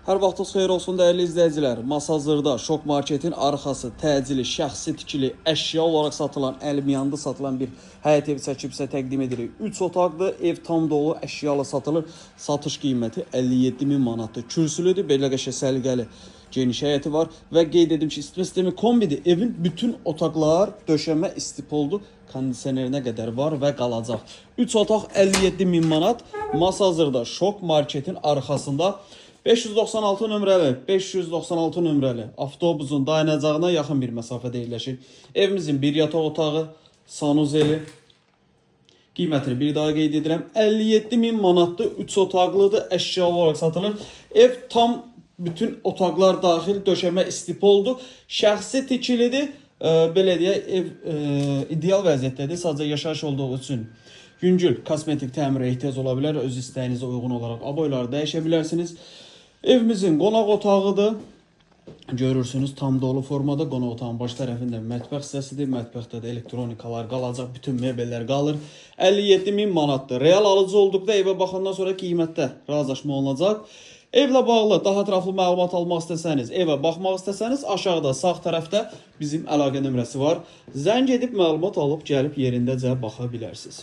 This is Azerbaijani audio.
Hər vaxtınız xeyir olsun dəyərli izləyicilər. Masazırda Şok Marketin arxası təcili, şəxsi tikili, əşya olaraq satılan, əlmiyandı satılan bir həyət evi çəkib sizə təqdim edirik. 3 otaqlı, ev tam dolu, əşyalı satılır. Satış qiyməti 57 min manatdır. Kürsülüdür, belə qəşəng səliqəli geniş həyəti var və qeyd edim ki, isitmə sistemi kombidir. Evin bütün otaqlar döşəmə istipoldu, kondisionerinə qədər var və qalacaq. 3 otaq 57 min manat. Masazırda Şok Marketin arxasında 596 nömrəli, 596 nömrəli avtobusun dayanacağına yaxın bir məsafədə yerləşir. Evimizin bir yataq otağı, sanuzeli. Qiymətini bir daha qeyd edirəm. 57 min manatdır, 3 otaqlıdır, əşyalı olaraq satılır. Ev tam bütün otaqlar daxil döşəmə istipoldu. Şəxsi tikilidir. Belə deyək, ev ideal vəziyyətdədir. Sadəcə yaşayış olduğu üçün yüngül kosmetik təmirə ehtiyac ola bilər. Öz istəyinizə uyğun olaraq aboyları dəyişə bilərsiniz. Evimizin qonaq otağıdır. Görürsünüz tam dolu formada qonaq otağının baş tərəfində mətbəx hissəsidir. Mətbəxdə də elektronikalar qalacaq, bütün mebellər qalır. 57 min manatdır. Real alıcı olduqda evə baxandan sonra qiymətdə razılaşma olunacaq. Evlə bağlı daha ətraflı məlumat almaq istəsəniz, evə baxmaq istəsəniz aşağıda sağ tərəfdə bizim əlaqə nömrəsi var. Zəng edib məlumat alıb gəlib yerindəcə baxa bilərsiniz.